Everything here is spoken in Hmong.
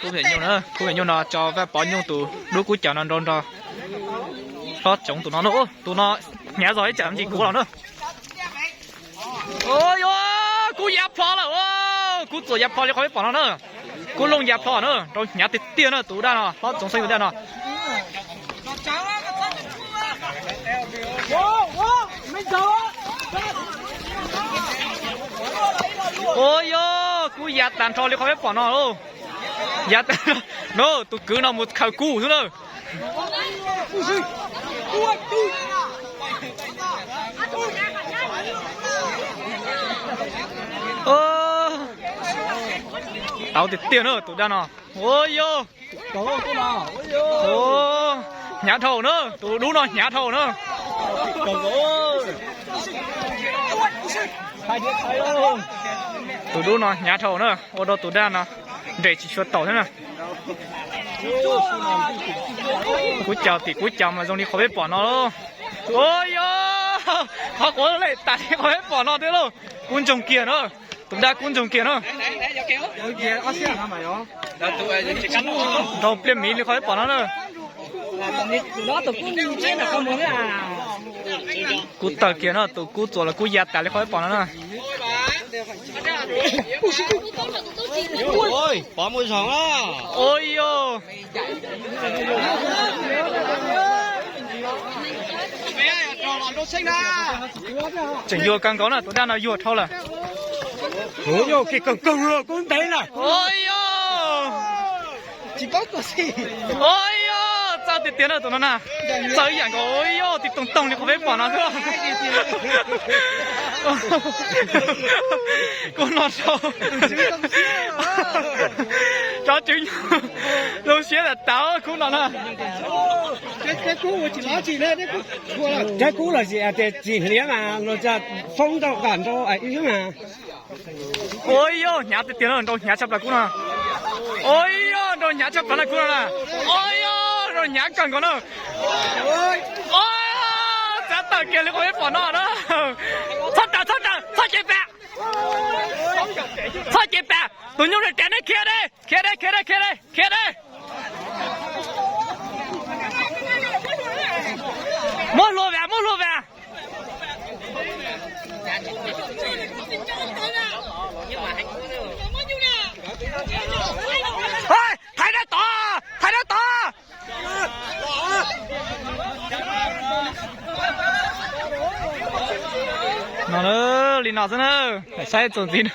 Kub Viam Nyuj na, Kub Viam Nyuj no tso Vaj Pov Nyuj tus dub kub caum no nrog nrog hlob Tsoov tus no na. Tus no hnyav zog ib tsam ntsis kuv los na. Yog, kub ya plho lawm, kub txuas ya plho li qhov peb pom no na. Kub looj ya plho na, rau hnyav tiag tiag na tus dab no, hlob Tsoov Xeeb tus dab no. Ua yog kub ya tag nrho li qhov peb pom no lauj. Ya tag, no tus kwv no mus khaws kub xwb na. Tau tiag tiag na tus dab no. Ua yog, hnyav dhau na, tus dub no hnyav dhau na. Tus dub no hnyav dhau na, ua rau tus dab no nres tsis tshua taus thiab na. Kub caum tim kub caum mas zoo li qhov peb pom no lauj. Ua yog, qhov quav lej tas li qhov peb pom no thiab lauj. Kub ntsoog kiag na, tus dab kub ntsoog kiag na. Nrau pliaj miv li qhov peb pom no na. Kub tawg kiag no, tus kub txuas los kub ya tas li qhov peb pom no na. Ua yog, tseem yuag kawg nkaus na, tus dab no yuag dhau lawm. Ua yog, kub ntev lawm. Ua yog, txawj tiag tiag na tus no na. Txawj ib yam nkaus, ua yog, tib toog toog li qhov peb pom no xwb. Kub no rau, cov tswv nyuj zoo siab tas tas kub no na. Cov kub los sis tias tsis hliav mas los foob nrau kam nrau ib mas. Ua yog, hnyav tiag tiag na, nrau hnyav tshaj plaws kub no. Ua yog, nrau hnyav tshaj plaws na kub no na. Ua yog, nrau hnyav kawg nkaus na. Txav tawm kiag li qhov peb pom no na. Txhob raws, txhob raws, txhob cev pas. Txhob cev pas, tus nyuj nws ras ne, khiav deb, khiav deb, khiav deb, khiav deb, khiav deb. Muab hlua vas, muab hlua vas. Thaiv dab tod, thaiv dab tod. No, li no xwb na, saib txuas ntxiv.